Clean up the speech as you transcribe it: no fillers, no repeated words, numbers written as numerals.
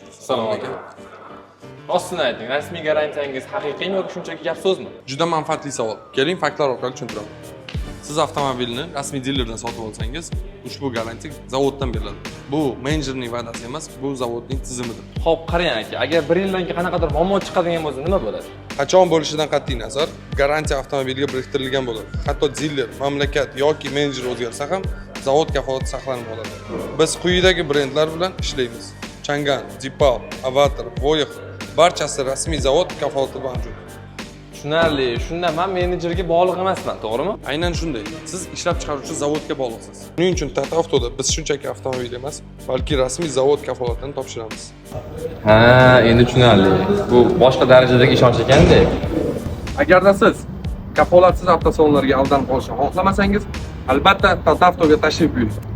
Assalomu alaykum. Rostini ayting, rasmiy garantiyangiz haqiqiymi yoki shunchaki gap so'zmi? Juda manfaatli savol. Keling, faktlar orqali tushuntiraman. Siz avtomobilni rasmiy dilerdan sotib olsangiz, ushbu garantiya zavoddan beriladi. Bu menejerning va'dasi emas, bu zavodning tizimidir. Xo'p, qarang aka, agar bir yildan keyin qanaqadir muammo chiqadigan bo'lsa, nima bo'ladi? Qachon bo'lishidan qat'iy nazar, garantiya avtomobilga biriktirilgan bo'ladi. Hatto diler, mamlakat yoki menejer o'zgarsa ham, zavod kafolati saqlanib qoladi. Biz quyidagi brendlar bilan ishlaymiz: Changan, Deepal, Avatr, Voyah, barchasi rasmiy zavod kafolati mavjud. Tushunarli. Shunda man menejerga bog'liq emasman, to'g'rimi? Aynan shunday. Siz ishlab chiqaruvchi zavodga bog'liqsiz. Shuning uchun Tata Avtoda biz shunchaki avtomobil emas, balki rasmiy zavod kafolatini topshiramiz. Ha, endi tushunarli. Bu boshqa darajadagi ishonch ekanda. Agarda siz kafolatsiz avtosalonlarga aldanib qolishni xohlamasangiz, albatta Tata Avtoga tashrif buyuring.